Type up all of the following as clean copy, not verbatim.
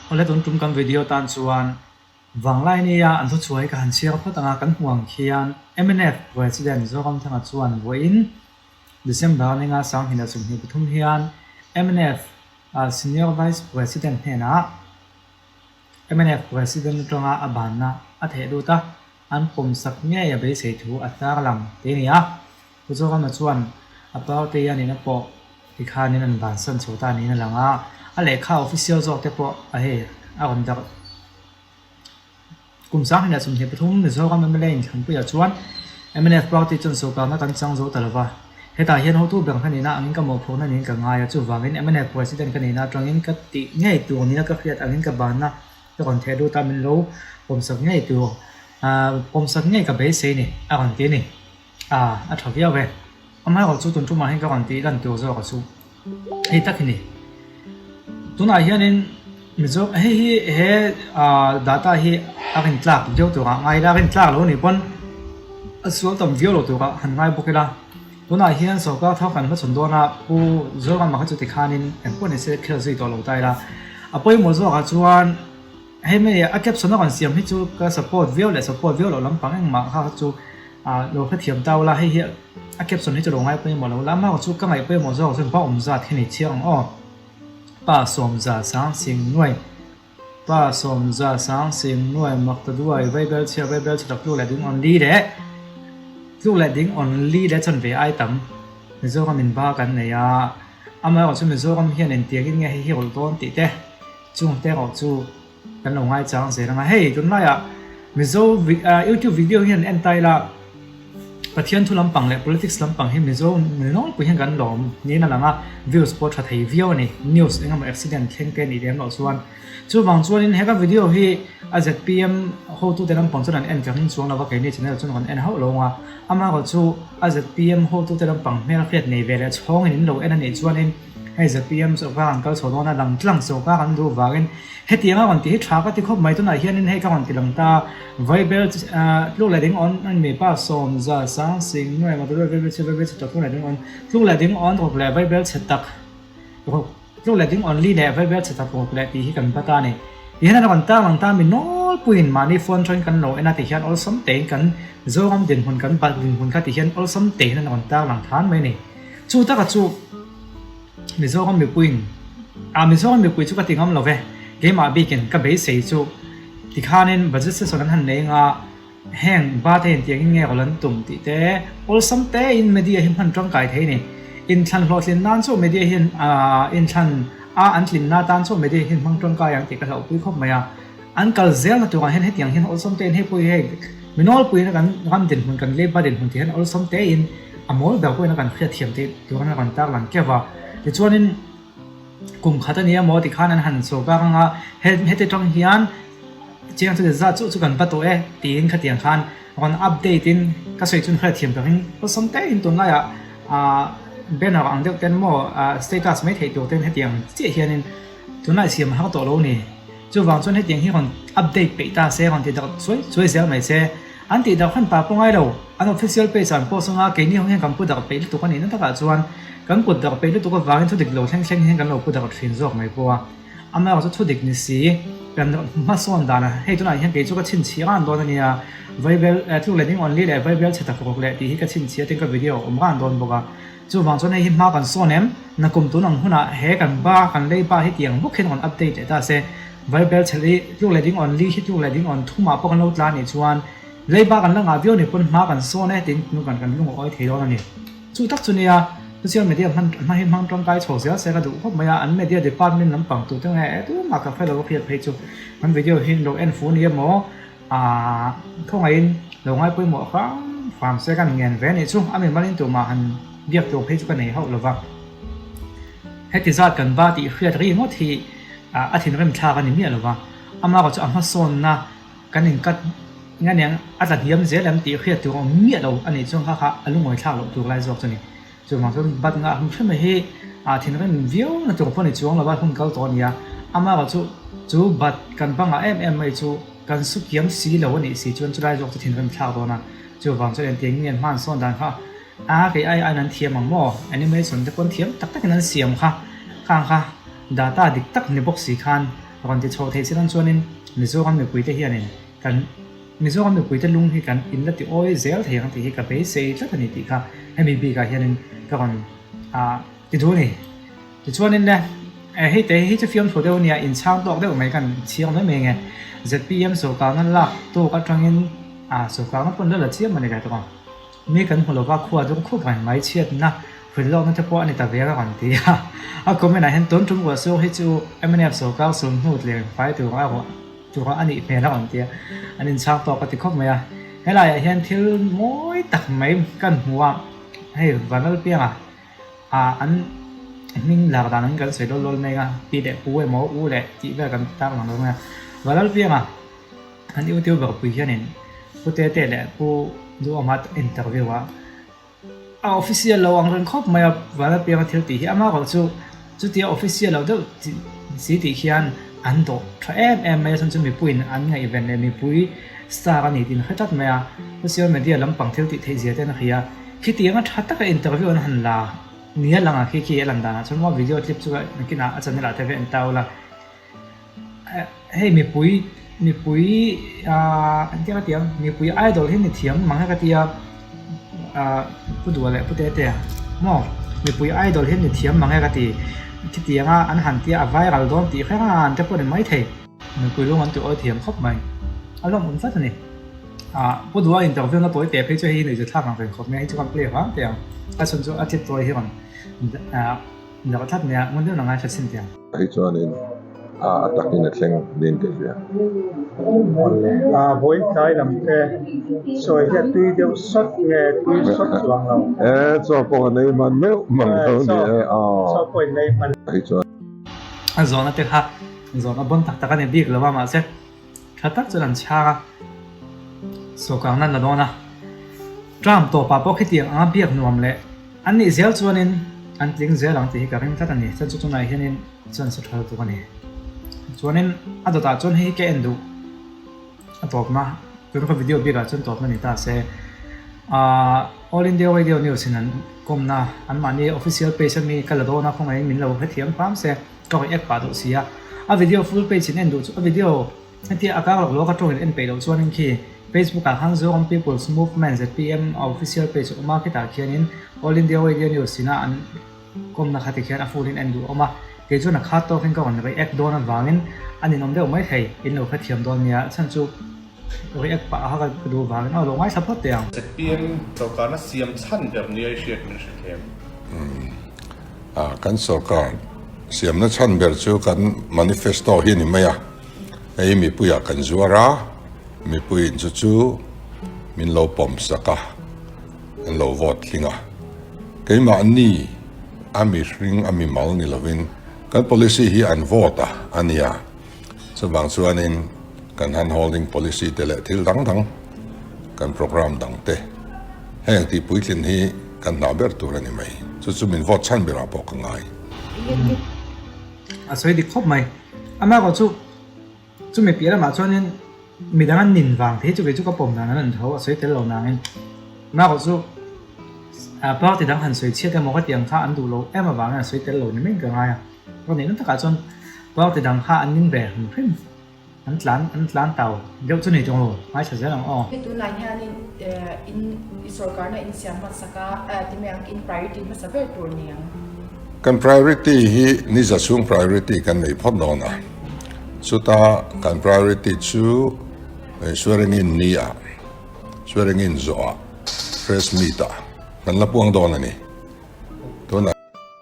Awle tun tum kan video tan chuan Vanglai nia an thuchhuah hi ka han chhiar phawt ang a, kan hmuh ang khian mnf President Zoramthanga chuan vawiin December ninga 2023 hian mnf Senior Vice President hnenah mnf President atanga a banna a theh lut a, an pawmsak ngei a beisei thu a tarlang tih a ni a. Pu Zorama chuan a party a nihna pawh tikhanin an bansan chho ta niin a lang a, a lehkha official zawk te pawh a hei a rawn darh. Kum 2023 Mizoram mla inthlanpuiah chuan mnf party chuan sawrkarna kan chang zo ta lova, hetah hian hotu ber ka nihna angin ka mawhphurhna niin ka ngai a, chuvangin mnf president ka nihna atangin ka tih ngei tur nina ka hriat angin ka banna ka rawn theh lut a, min lo pawmsak ngei tur, pawmsak ngei ka beisei ni a rawn ti a ni. A, a tha viau e. Amaherawh chu tun tumah hian ka rawn tih lan tur zawk a chu hei tak hi ni. Tunah hianin Mizo hei hi he data hi a rin tlak viau turah ngai ila, a rin tlak lo nih pawn a sual tam viau lo turah han ngai bawk ila. Tunah hian sorkar thar kan hmachhawn dawn a, Pu Zorama kha chu tikhanin engpawh ni se khel zui tawh lo ta ila. A pawimawh zawkah chuan. Hei mai a caption a rawn siam hi chu ka support viau leh support viau loh lampang engmah kha chu lo hrethiam ta ula hei hi a caption hi chu lo ngai pawimawh lo la amaherawh chu ka ngaih pawimawh zawk chuan pa awmzat hi ni chiang ang aw pa sawmza sang sing nuai pa sawmza sang sing nuai mak ta duai vaibel chhia vaibel chhe tak tluk leh ding on li leh tluk leh ding on li leh chuan ve ai tam Mizoram in ba kan nei a amaherawh chu Mizoram hian engtiangin nge hei hi rawlh dawn tih te. Chung te erawh chu kan lo ngaichang zel ang a, hei tunlaiah Mizo YouTube video hian en ta ila Pathian thu lampang leh politics lampang hi Mizo mi nawlpui hian kan lawm niin a lang a, views pawh tha thei viau a ni, news engemaw accident thleng te nih lem loh chuan. Chuvang chuanin he ka video hi a zpm hotute lampang chuan an en ka ring chuang lo va, keini channel chuan kan en hauh lo ang a, amaherawh chu a zpm hotute lampang hmel hriat nei ve leh chhawngin in lo en a nih chuanin, Hei zpm sawrkar an kal chho dawn a, lang tlang sawrkar an duh vangin hetiang a rawn ti hi tha ka ti khawp mai. Tunah hianin hei ka rawn ti lang ta, Vaibel tluk leh ding awn an mi pa sawm za sang sing nuai maw vaibel chhe vaibel chhe tak tluk leh ding awn tluk leh ding awn ruk leh vaibel chhe tak ruk tluk leh ding awn li leh vaibel chhe tak ruk leh tih hi kan bat a ni. Ti hian a rawn tang lang ta mi nawlpuiin mahni phone atangin kan lo en a ti hian awlsam tein kan Zoram dinhmun kan bat dinhmun kha ti hian awlsam tein an rawn tang lang than mai a ni. Chu taka chu Mizoram mipuiin ah Mizoram mipui chu ka ti ngam lo ve, keimah bikin ka beisei chu tikhanin budget session an han nei anga heng ba te intiangin nge rawl an tum tih te awlsam tein media hi hman tangkai thei a ni. Inthlan hlawhtlin nan chu media hian ah inthlan a an tlinna tan chu media hian hmang tangkai ang tih ka hlauhpui khawp mai a. An kal zelna turah hian hetiang hian awlsam tein hei pawh hi hei mi nawlpuiin kan ram dinhmun kan leiba dinhmun tih hian awlsam tein a mawl ber pawhin a kan hriatthiam theih turin a rawn tarlang keuh a. Tichuanin kum khat a ni emaw tikhan an han sawrkar anga heti tang hian chiang chu zat chu chu kan va tawh e tiin khatiang khan rawn update in ka sawi chun hriatthiam takin awlsam tein tunlaiah ah banner ang deuh ten maw status mai theih tur ten hetiang chiah hianin tunlai siam a har tawh lo a ni. Chuvang chuan hetiang hi rawn update peih ta se, rawn ti darh chuai chuai zel mai se. An tih darh khan pa pawh ngai lo. An official page ah an post anga keini ho hian kan pu darh peih lutuk a nih na takah chuan kan kut darh peih lutuk avangin thu dik lo thleng thleng hian kan lo pu darh thin zawk mai pawh a. Amaherawh chu thu dik ni si, kan hmasawn dan a, hei tunah hian kei chu ka chhinchhiah ran dawn a nia, Vaibel tluk leh ding only leh Vaibel chhe tak rawk leh tih hi ka chhinchhiah tin ka video a awm ran dawn bawk a. Chuvang chuan hei hi hma kan sawn em? Nakum tun ang hunah he kan ba kan lei ba hi tiang bawk hian rawn update leh ta se, Vaibel chhelh hi tluk leh ding awn li hi tluk leh ding awn thumah pawh kan lo tla anih chuan lei ba kan la ngah viau ni pawn hma kan sawn e tiin kan kan lung a awi thei dawn a ni. Chu tak chu nia social media hman hma hi hmang tangkai chho zel se ka duh khawp mai a, an media department lampang tute nge e tumah ka hre lo a hriat phei chu kan video hi lo en fu ni emaw Aaa khawngaihin lo ngai pawimawh hram hram se kan ngen ve anih chu a mimalin tumah han biak tur phei chu ka nei hauh lova. Heti zat kan ba tih hriat ri ngawt hi a thinrim thlak a ni miah lova, amaherawh chu a hmasawnna kan inkat nge aniang a tla hniam zel em tih hriat tur a awm miah lo anih chuan kha kha a lungawi thlak loh tur lai zawk chu a ni. Chuvang chuan bat ngah hun hrim hi thinrim viau na tur pawh a ni chuang lova hun kal tawh a ni a, amaherawh chu chu bat kan va ngah em em mai chu kan su kiam si lo a nih si chuan chulai zawk chu thinrim thlak dawn a, chuvang chuan engtiang nge hman sawn dan kha a kei ai aiin an thiam ang maw animation te pawn thiam tak takin an siam kha khang kha data dik tak ni bawk si khan. Rawn ti chho thei chilang chuanin Mizoram mipuite hianin kan Mizoram mipuite lung hi kan in la ti awi zel thei ang tih hi ka beisei tlat a ni tih kha hemi bikah hianin ka rawn ti duh a ni. Tichuanin le, hei te hi chu fiamthu deuh a nia, inchhang tawk deuh mai kan chhiang mai mai nge. ZPM sawrkarna lak tawk atangin sawrkarna pawn la la chiam a ni le tawk ang. Mi kan hmu lova khua dung khup reng mai chhiatna hrilhlawkna te pawh a ni ta ve a rawn ti a. A comment ah hian tun tum ruah sur hi chu mnf sawrkar sum hnu tleng fai tur a ruah tur a nih hmel a rawn ti a. An inchhang tawk a ti khawp mai a. Helaiah hian thil mawi tak mai kan hmu a, hei Vanlalpianga ah an hming lar dan ang kan sawi lawl lawl mek a, pi leh pu emaw u leh tih vel kan tar lang lo mai a. Vanlalpianga. An youtuber pui hianin Pu Tete leh Pu Duhawma interview a, a official lo ang reng khawp mai a, Vanlalpianga thil tih hi ama erawh chu chutia official lo deuh si tih hian an dawh tha em em mai a, chhan chu mipuiin an ngaihven leh mipui star a ni tih an hre tlat mai a, social media lampang thil tih theih zia te an hria a, khitianga tha taka interview an han la nia lang a khi khi a lan danah chuan maw video clip chu nakinah a channel ah te ve an tau la. Hei mipui mipui ahh engtia ka ti ang mipui idol hi ni thiam mang e ka ti a ahh pu duh leh pu tete maw mipui idol hi ni thiam mang e ka ti khitiang a an han tia a viral dawn tih hreng a an te pawh ni maithei. Mipui lung an ti awi thiam khawp mai a lawmawm tlat a ni ahh pu duh a interview na tawi teh phei chu hei hi nuihza thlak ang reng khawp mai a hei chu kan play vang teh ang a chhun chu a clip tawi hi rawn ahh. Dak thlap nia ngun deuh la ngai hre chhin teh ang. Hei chuanin a a takin a thleng niin ka hria. A vawi tlai lam te sawi hi a tui deuh sawt nge tui sawt chuang lo. E chaw pawh an ei hman meuh mang lo ni e aw. Chaw pawh in ei hman. Hei chuan. A zawhna te kha zawhna bon tak tak a ni bik lo a mahse tha tak chuan an chhang a sawkang nan la dawn a term tawpah pawh khitiang anga biak nuam leh An nih zel chuanin an tling zel ang tih hi ka ring tlat a ni. Chuan chu tunah hianin chuan sa tha lutuk a ni. Chuanin a dawtah chuan hei hi ka en duh a tawpna tun ka video bikah chuan tawpna ni ta se ahh All India Radio News in an kawmna anmahni official page ami ka la dawn a khawngaihin min lo hrethiam hram se ka react pah duh si a. A video full page in en duh chu a video Hetia a kar lawk lawk atangin en peih loh chuanin khi Facebook ah khan Zoram People's Movement, zpm, a official page a awm a, khitah khianin All India Radio News ina an kawmna kha tikhian a full in en duh a awm a, kei chuan a khat tawkin ka rawn react dawn avangin a ninawm deuh mai thei, in lo hrethiam dawn nia, chhan chu react pah a ka duh vangin aw lo ngaithla phawt teh ang. Zpm sorkarna siam chhan ber nia i hriat min hrethiam. Kan sorkar siamna chhan ber chu kan manifesto hi a ni mai a. Hei mipuiah kan zuar a, mipuiin chu chu min lo pawm sak a, an lo vote tling a. Keimahni a mihring a mimal ni lovin kan policy hi an vote a a nia. Chuvang chuanin kan hand holding policy te leh thil dang dang kan programme dang te heng tih puitlin hi kan hna ber tur a ni mai. Chu chu min vote chhan berah pawh ka ngai. A sawi dik khawp mai. Amaherawh chu chumi piah lamah chuanin midang an nin vang te hi chu kei chu ka pawm dan an an tho a sawi tel lo nangin amaherawh chu party dang han sawi chhiat emaw ka tih ang kha an duh lo em avangin a sawi tel lo ni mai ka ngai a. Ka nihna takah chuan party dang kha an ning ve hrim hrim. An tlan an tlan tau deuh chu nei tawng lo, ngaithla zel ang aw. Hei tunah hianin in i sorkarna in siam hmasak a, ti mai ang in priority hmasa ber tur ni ang. Kan priority hi ni za chhung priority kan nei phawt dawn a, chuta kan priority chu swearing in ni ah, swearing in zawh ah, press meet ah kan la puang dawn a ni. Tunah.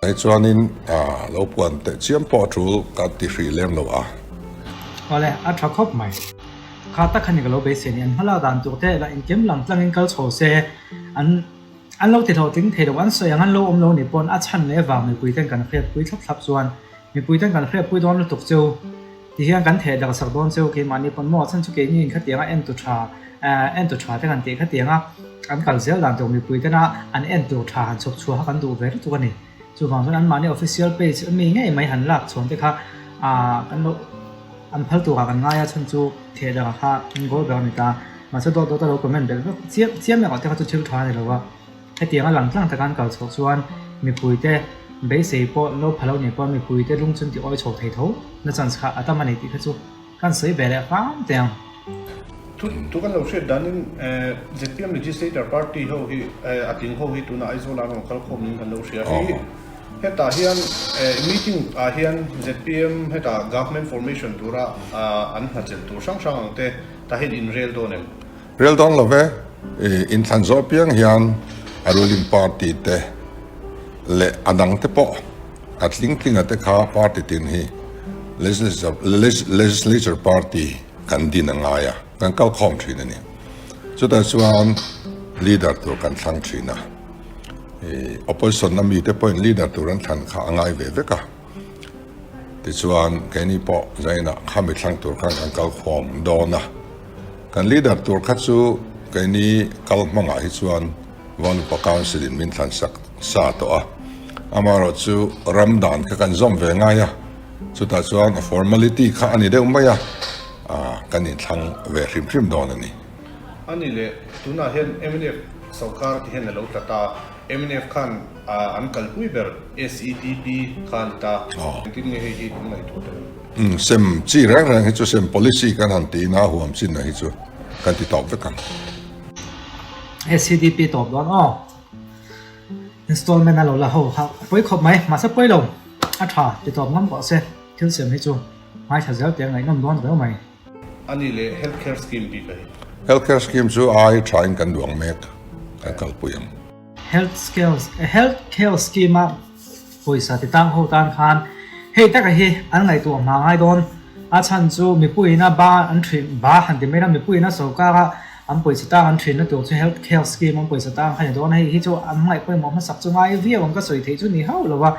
Hei chuanin lo puan teh chiam pawh a tul ka ti hrih lem lo a. Awle, a tha khawp mai. Kha tak kha ni ka lo beisei ni. An hmalak dan tur te lah inkem lang tlangin kal chho se, an an lo ti hlawhtling thei lo, an sawi ang an lo awm lo ni pawn a chhan leh vang mipui ten kan hriatpui thlap thlap chuan mipui ten kan hriatpui dawn lutuk cheu ti hian kan theh darh sak dawn cheu keimahni pawn maw chhan chu keini in khatianga en tu tha en tu tha te kan tih khatianga an kal zel dan tur mipui tena an en tur tha han chhawp chhuah kha kan duh ve lutuk a ni. Chuvang chuan anmahni official page ami ngei mai han lak chhawn te kha ah kan lo an phal turah kan ngai a chhan chu theh dangah kha an goal ber a ni ta. Mahse dawt dawt a lo comment belh vek chiam chiam erawh te kha chu thil tha a ni lo a. Hetianga lang tlang taka an kal chhuah chuan mipui te. Beisei pawh lo pha lo nih pawh mipuite lung chun ti awi chho thei tho na chance kha a tam a ni tih kha chu kan sawi ve leh hram teh ang. Thu thu kan lo hriat danin zpm Legislator Party ho hi a tling ho hi tunah Aizawl ah an rawn kal khawm niin kan lo hria. Hei hetah hian meeting ah hian zpm hetah government formation tura an hnachelh tur hrang hrang ang te tah hian inrel dawn em? Rel dawn lo ve, inthlan zawh apiang hian a ruling party te leh a dang te pawh a tling tlinga te kha party tin hi legislature party kan din a ngai a, kan kal khawm thin a ni. Chutah chuan leader tur kan thlang thin a, opposition a mite pawhin leader tur an thlan kha a ngai ve vek a. Tichuan keini pawh zainah khami thlang tur khan kan kal khawm dawn a. Kan leader tur kha chu keini kal hmangah hi chuan Vanupa Council in min thlan sak sa tawh a, amaherawh chu ram dan kha kan zawm ve ngai a, chutah chuan a formality kha a ni deuh mai a, kan inthlang ve hrim hrim dawn a ni. A ni leh, tunah hian mnf sawrkar ti hian a lo tla ta, mnf khan an kalpui ber SEDP kha a ni ta, engtin nge hei hi kan ngaihtuah ta em? Umm sem chi reng reng hi chu sem policy kan han tiin a huam chinna hi chu kan ti tawp vek ang. SCDP tawp dawn aw. Installment a lo la ho kha a pawi khawp mai mahse pawi lo a tha ti tawp ngam rawh se thil sem hi chu ngaithla zel teh ngaihnawm dawn viau mai. A ni leh Health Care Scheme bik a hi. Health Care Scheme chu ai tha in kan duang mek kan kalpui ang. Health Scales Health Care Scheme a Pawisa ti tang ho tan khan hei taka hi an ngaihtuah hma ngai dawn. A chhan chu mipuiin a ba an thin ba han ti mai la, mipuiin a sorkar a an pawisa tang an thinna tur chu health care scheme an pawisa tang kha ni dawn a, hei hi chu an ngaih pawimawh hmasak chu ngai viau ang ka sawi theih chu ni hauh lo a.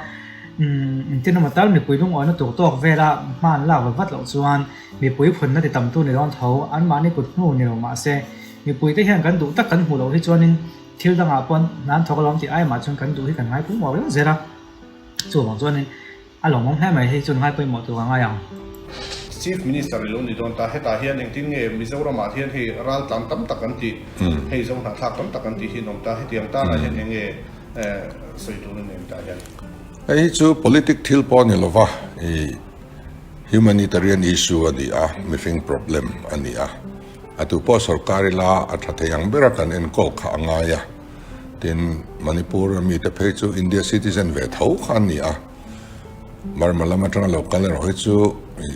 Umm engtin emaw tal mipui lungawina tur tawk vela hma an lak vat vat loh chuan mipui phunna ti tamtu ni dawn tho, anmahni kut hnu ni lo mahse mipuite hian kan duh tak kan hmuh loh hi chuanin Thil dangah pawh nan thawk alawm tih aimah chuan kan duh hi kan ngai pawimawh viau zel a, chuvang chuanin a lawmawm hle mai hei chuan ngai pawimawh tur a ngai ang. Chief Minister i lo ni dawn ta, hetah hian engtin nge Mizoramah hian hei raltlan tam tak an tih, hei zohnahthlak tam tak an tih hi an awm ta, hetiang tanah hian eng nge sawi tur a ni em tah hian? Hei hi chu politic thil pawh a ni lova, i humanitarian issue a ni a, mihring problem a ni a. A tu pawh sorkar ila a tha thei ang bera kan enkawl kha a ngai a, tin Manipur a mite phei chu India citizen ve tho kha an ni a, Burma lam atanga lo kal erawh hi chu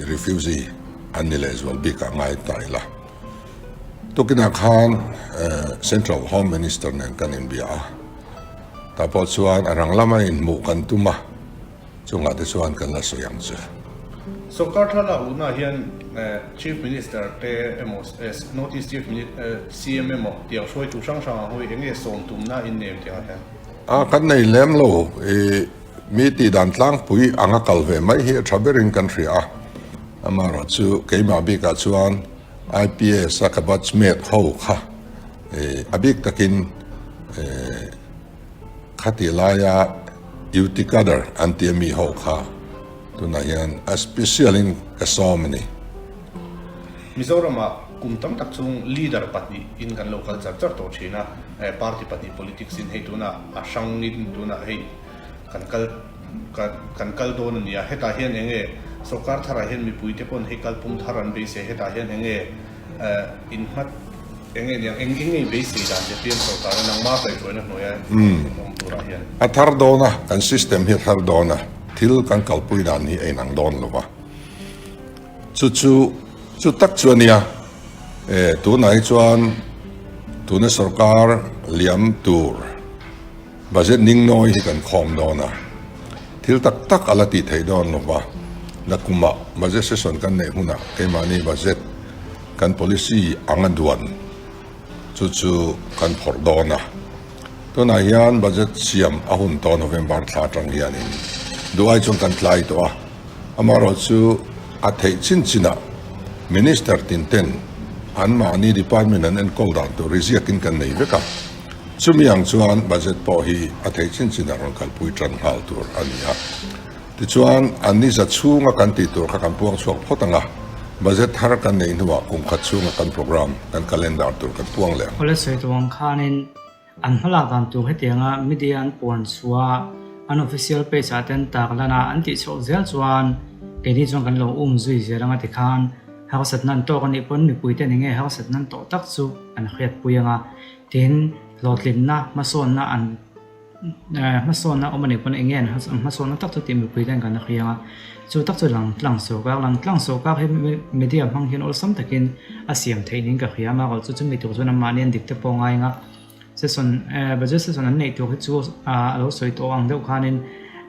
refugee an ni lehzual bik ah ngai ta ila. Tukinah khan Central Home Minister nen kan inbia a, tah pawh chuan a rang lama inhmuh kan tum a. Chungah te chuan kan la sawi ang chu. Sorkar thar lak luhnaah hian Chief Minister te emaw North East Chief CM emaw tiang hruaitu hrang hrang ang hawi enge sawm tumna in nei em tiangah hian? A, kan nei lem lo. I mi tih dan tlangpui anga kal ve mai hi a tha berin kan hria a. Amaherawh chu keimah bikah chuan IPS a ka batchmate ho kha a bik takin Khati laia Duty Cadre an tia mi ho kha tunah hian a special in ka sawm a ni. Mizoramah kum tam tak chung leader pahnih in kan lo kal char char tawh thin a, party pahnih politics in hei tunah a hrang in tunah hei kan kal kan kal dawn a ni a, hetah hian enge sorkar tharah hian mipui te pawn hei kalpum thar an beisei hetah hian enge Inhmat eng nge niang, eng eng nge i beisei dan che pian sorkar a nangma kaihhruaina hnuaia awm turah hian? A thar dawn a, kan system hi a thar dawn a, thil kan kalpui dan hi a inang dawn lo va. Chu chu, chu tak chu a nia, e, tunah hi chuan tuna sorkar liam tur Budget ning nawi hi kan khawm dawn a, thil tak tak a la tih theih dawn lo va, nakumah budget session kan neih hunah keimahni budget kan policy anga duan chu chu kan phawrh dawn a. Tunah hian budget siam a hun tawh November thla atang hianin duh ai chuan kan tlai tawh a, amaherawhchu a theih chin chinah Minister tin ten anmahni department an enkawl dan tur hi ziakin kan nei vek a. Chumi ang chuan budget pawh hi a theih chin chin a rawn kalpui tan nghal tur a ni a. Tichuan, an ni za chhunga kan tih tur kha kan puang chhuak phawt ang a, budget thar kan neih hnuah kum khat chhunga kan program, kan calendar tur kan puang leh ang. Awle sawi tawh ang khanin an hmalak dan tur hetianga media an puan chhuah a. An official page ah ten tak lan a an tih chhoh zel chuan keini chuan kan lo um zui zel anga tikhan harsatna an tawk anih pawn mipui te enge harsatna an tawh tak chu an hriatpui anga tin hlawhtlinna hmasawnna an hmasawnna awm anih pawn enge an hmasawnna tak chu tih mipui ten kan hria anga chu tak chu lang tlang sawrkar lang tlang sawrkar hi media hmang hian awlsam takin a siam theih niin ka hria amaherawh chu chumi tur chuan anmahni an dik te pawh a ngai anga. Session eh budget session an neih tur hi chu ah a lo sawi tawh ang deuh khanin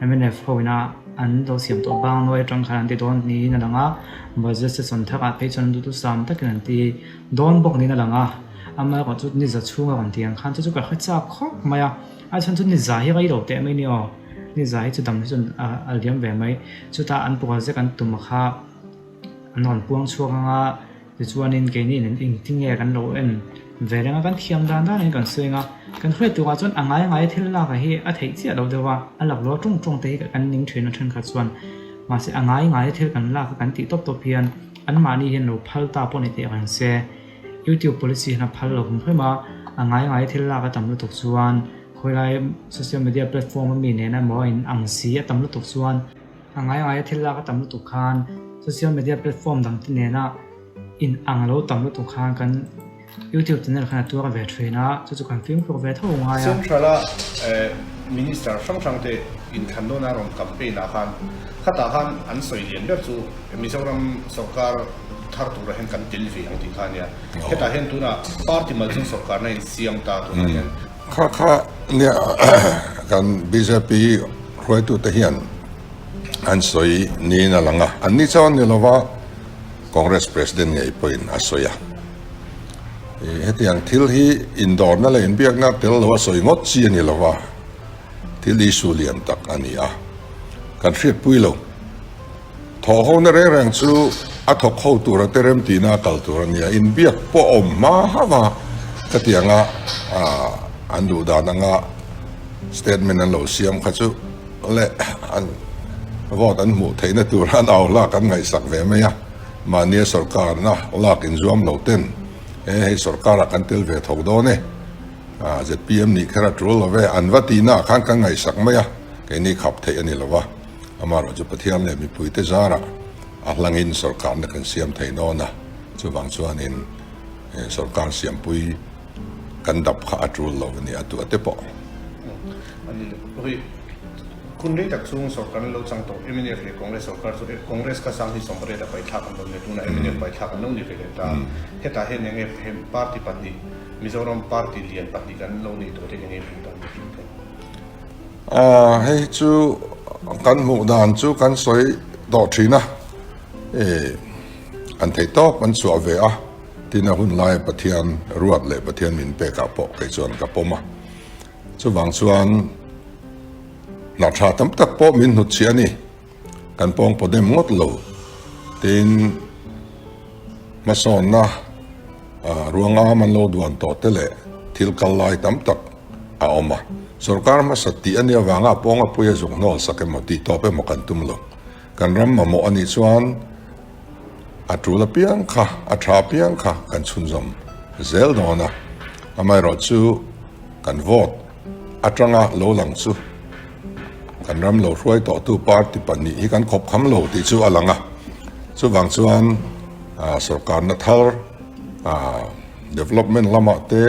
mnf ho ina an lo siam tawh bang nawi atang khan an ti dawn niin a lang a, budget session thar ah phei chuan duhtu sam takin an ti dawn bawk niin a lang a, amaherawh chu ni za chhunga rawn ti ang khan chu chu ka hre chak khawp mai a, a chhan chu ni za hi rei lo teh mai ni aw, ni za hi chu dam hi chuan a liam ve mai, chutah an project an tum kha an rawn puang chhuak ang a. Tichuanin keini in engtin nge kan lo en ve reng a, kan thiam dan danin kan sawi ang a, kan hriat turah chuan a ngai ngai thil lak hi a theih chiah lo deuh a, a lak lua ṭung ṭung te hi kan ning ṭhin a ṭhenkhat chuan mahse a ngai ngai thil kan lak a kan tih tawp tawp hian anmahni hian lo phal ta pawh ni teh reng se YouTube policy hian a phal lo hrim hrim a, a ngai ngai thil lak a tam lutuk chuan khawilai social media platform a mi nena emaw a in ang si a tam lutuk chuan. A ngai ngaia thil lak a tam lutuk khan social media platform dang te nena in ang lo tam lutuk khan kan YouTube channel khan a tuar ve thin a, chu chu kan fimkhur ve tho ngai a. Central a Minister hrang hrang te inthlan dawna rawn campaign ah khan khatah khan an sawi lian ber chu Mizoram sorkar thar turah hian kan tel ve ang tih kha a nia. Hetah hian tunah party mal chung sorkarna in siam ta tunah hian. Kha kha nia kan bjp hruaitute hian an sawi niin a lang a, an ni chuan ni lova Congress President ngei pawhin a sawi a. Hetiang thil hi indawrna leh inbiakna tel lo a sawi ngawt chi a ni lova, thil issue lian tak a ni a, kan hriatpui lo. Thawhhona reng reng chu a thawk ho tura te remtihna a kal tur a nia, inbiak pawh a awm hma hauh a, khatianga an duh dan anga statement an lo siam kha chu leh an vote an hmuh theihna tur an au lak an ngaihsak ve mai a, mahnia sorkarna lak inzuam lo ten he hei sorkarah kan tel ve tho dawn e, zpm nih kher a tul lo ve an va tihna ah khan kan ngaihsak mai a, keini khap theih a ni lo va. Amaherawh chu Pathian leh mipuite zarah a hlangin sorkarna kan siam thei dawn a, chuvang chuanin sorkar siampui kan dap kha a tul lo a ni a tuah te pawh. Hei hun rei tak chhung sorkarna lo chang tawh mnf leh Congress sorkar chu Congress kha sang hi sawmpariat a paithlak an lo ni a, tunah mnf paithlak an lo ni ve leh ta. Hetah hian enge party pahnih Mizoram party lian pahnih kan lo nih tawh te enge hmuh dan ni hrim thei? Hei chu kan hmuh dan chu kan sawi tawh thin a, an theih tawp an chhuah ve a, tin a hun laia Pathian ruat leh Pathian min pekah pawh kei chuan ka pawm a, chuvang chuan hna tha tam tak pawh min hnutchhiah a ni. Kan pawng paw dem ngawt lo tin hmasawnna ruangam an lo duan tawh te leh thil kal lai tam tak a awm a. Sorkar hmasa tih a nih avanga a pawng a pui a zuk hnawl sak emaw tih tawp emaw kan tum lo. Kan ram mamawh a nih chuan a tul apiang kha a tha apiang kha kan chhunzawm zel dawn a. Amaherawhchu kan vote atanga lo lang chu Kan ram lo hruai tawhtu party pahnih hi kan khawp kham lo tih chu a lang a, chuvang chuan sorkarna thar development lamah te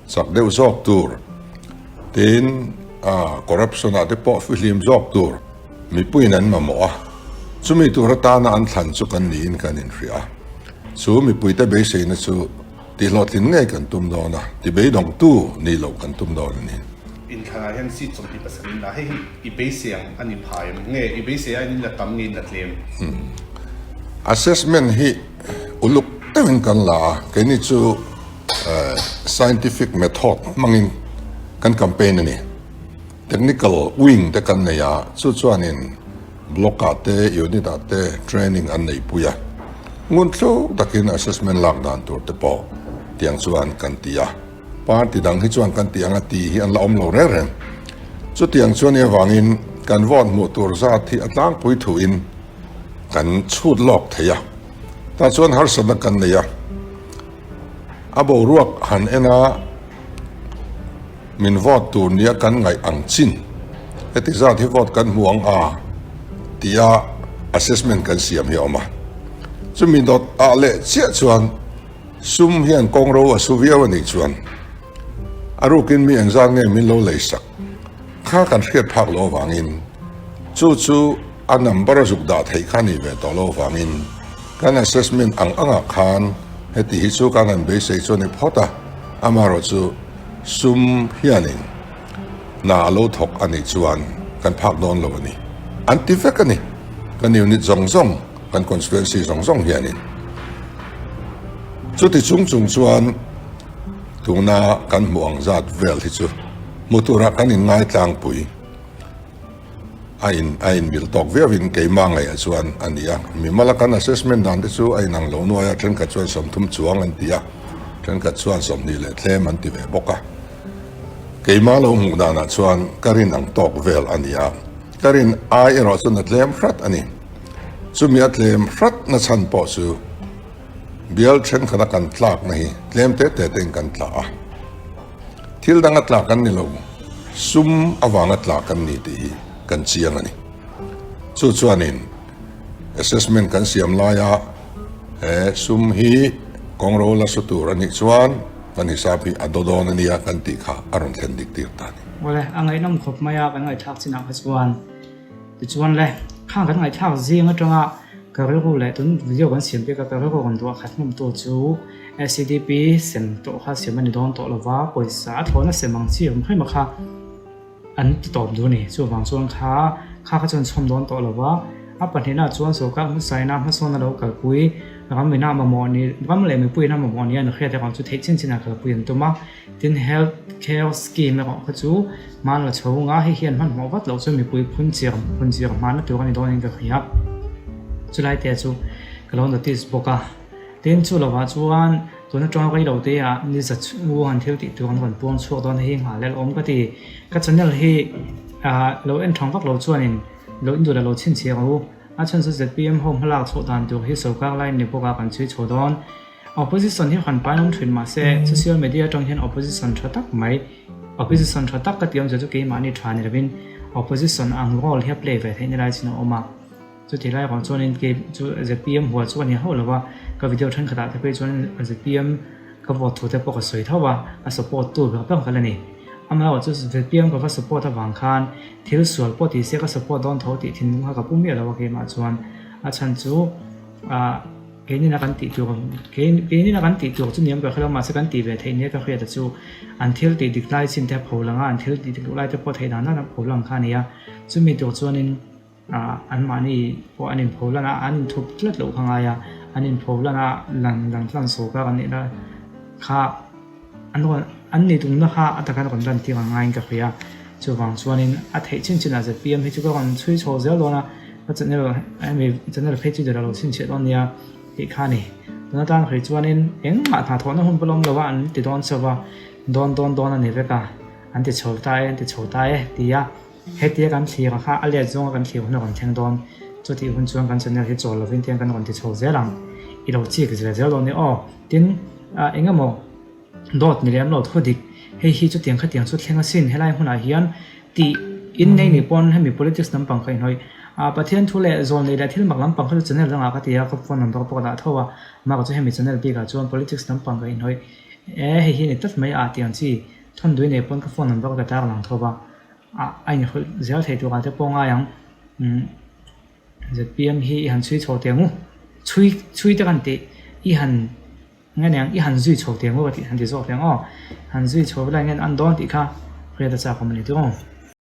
chak deuh zawk tur tin corruption ah te pawh fihlim zawk tur mipuiin an mamawh a, chumi tur atana an thlan chu kan niin kan inhria a, chu mipuite beiseina chu. Tihhlawhtlin ngei kan tum dawn a, ti beidawngtu nih loh kan tum dawn a ni. Inthlanah hian seat 27 in la, hei hi i beisei ang a ni phai em? Nge i beisei aiin in la tam nge in la tlem? Assessment hi uluk deuhin kan la a, keini chu scientific method hmangin kan campaign a ni. Technical wing te kan nei a, chu chuanin block ah te, unit ah te training an neihpui a. Ngun thluk takin assessment lak dan tur te pawh tiang chuan kan ti a. Party dang hi chuan kan ti ang a ti hi an la awm lo reng reng. Chutiang chuan i avangin kan vote hmuh tur zat hi a tlangpui thuin kan chhut lawk thei a. Tah chuan harsatna kan nei a. A boruak han en a. Min vote tur nia kan ngaih ang chin. Heti zat hi vote kan hmu ang a tia assessment kan siam hi a awm a. Chumi dawt ah leh chiah chuan sum hian kawng ro a su viau a nih chuan a rukin mi engzat nge min lo lei sak kha kan hriat phak loh avangin chu chu a number a zuk dah theih kha a nih ve tawh loh avangin kan assessment ang angah khan heti hi chu kan han beisei chu a ni phawt a, amaherawhchu sum hianin Hna a lo thawk a nih chuan kan phak dawn lo a ni. An ti vek a ni. Kan unit zawng zawng, kan constituency zawng zawng hianin. Chuti chung chung chuan tuna kan hmuh ang zat vel hi chu hmu tura kan inngai tlangpui a in a inmil tawk viauin keimah ngaihah chuan a ni a. Mimala kan assessment dan te chu a inang lo nuai a, thenkhat chuan 30 chuang an ti a, thenkhat chuan 20 leh tlem an ti ve bawk a. Keimah lo hmuh danah chuan ka rin ang tawk vel a ni a, ka rin ai erawh chuan a tlem hrat a ni. Chumi a tlem hrat na chhan pawh chu bial thenkhat a kan tlakna hi tlem te te tein kan tla a, thil dang a tla kan ni lo, sum avanga tla kan ni tih hi kan chiang a ni. Chu chuanin assessment kan siam laia he sum hi kawng ro la su tur a nih chuan kan hisap hi a daw dawn a nia kan tih kha a rawn thlen dik tir ta a ni. Awle, a ngaihnawm khawp mai a kan ngaihthlak chinah kha chuan. Tichuan le, khang kan ngaihthlak zing atanga ka rilru leh tun video kan siam bik a ka rilru rawn duah khat hmum tu chu SEDP sem tawh kha siam a ni dawn tawh lova, pawisa a thlawhna sem ang chi awm hrim a kha. An ti tawp duh a ni. Chuvang chuan kha kha kha chuan chhawm dawn tawh lo va, a pahnihna chuan sorkar hmasaina hmasawn a lo kalpui, ram ina mamawh ni, ram leh mipui ina mamawh ni a hriat erawh chu theih chin chinah kalpui an tum a. Tin, Health Care Scheme erawh kha chu hman la chho nga, hei hian hmanhmawh vat loh chu mipui phun chiar phun chiar hmanna tur a ni dawnin ka hria. Chulai te chu ka lo notice bawk a. Tin, chu lovah chuan tuna tawng rei lo te ah ni za chhung han thil tih tur an rawn puang chhuak dawn hei hi nghah lel awm ka ti. Ka channel hi ah lo en thang vak lo chuanin lo in duh la lo chhinchhiah ang u. A chhan chu zpm ho hmalak chhuah dan tur hi sorkar lai ni bawk a kan chhui chho dawn. Opposition hi han pai awm thin mahse social media atang hian opposition tha tak mai opposition tha tak ka ti awmzia chu keimahni tha ni lovin opposition ang role hi a play ve theih na lai chin a awm a. Chutih lai erawh chuanin kei chu zpm hual chu ka ni hauh lo va, ka video thenkhatah te phei chuan zpm ka vote thu te pawh ka sawi tho a, a support tu ber ber ka la ni. Amaherawh chu zpm ka va support avang khan thil sual pawh ti se ka support dawn tho tih thinlung kha ka pu miah lo a keimah chuan a chhan chu ah keinina kan tih tur keinina kan tih tur chu niam ber kha lo mahse kan tih ve theih nia ka hriat a chu an thil tih dik lai chin te a pho lang a, an thil tih dik loh lai te pawh theih dan dan a pho lang kha a ni a, chumi tur chuanin. Anmahni pawh an inpho lan a, an inthup tlat loh kha ngai a, an inpho lan a, lan lang tlan saw kha kan nih na kha an rawn an nih tumna kha a taka rawn lan tir ang ngaiin ka hria. Chuvang chuanin a theih chin chinah zpm hi chu ka rawn chhui chho zel dawn a, ka channel hemi channel phei chu dawrh a lo chhinchhiah dawn nia tih kha a ni. Tuna tan hrui chuanin engmah hnathawhna hun pawh la awm lo a, an ti dawn chauh va, dawn dawn dawn a ni vek a, an ti chho ta e, an ti chho ta e ti a. Hetia kan thlir kha a let zawnga kan thlir hun a rawn thleng dawn. Chutih hun chuan kan channel hi chawl lovin tiang kan rawn ti chho zel ang. I lo chik zel zel dawn nia aw. Tin, eng emaw dawt ni lem lo thu dik, hei hi chutiang khatiang chu thleng asin helai hmunah hian tih in nei ni pawn hemi politics lampang ka inhnawih. Pathian thu leh zawl nei leh thil mak lampang kha chu channel dangah ka ti a, ka phone number pawh ka dah tho a, mah chu hemi channel bikah chuan politics lampang ka inhnawih. E hei hi a ni tlat mai a tih ang chi thawn dui nei pawn ka phone number ka tar lang tho va. A inhawlh zel thei turah te pawh ngai ang. Zpm hi i han chhui chho teh ang u. Chhui chhui te kan tih i han nge niang i han zui chho teh ang u ka tih han ti zawk teh ang aw. Han zui chho velai nge an dawn tih kha hriat a chak awm a ni tawh.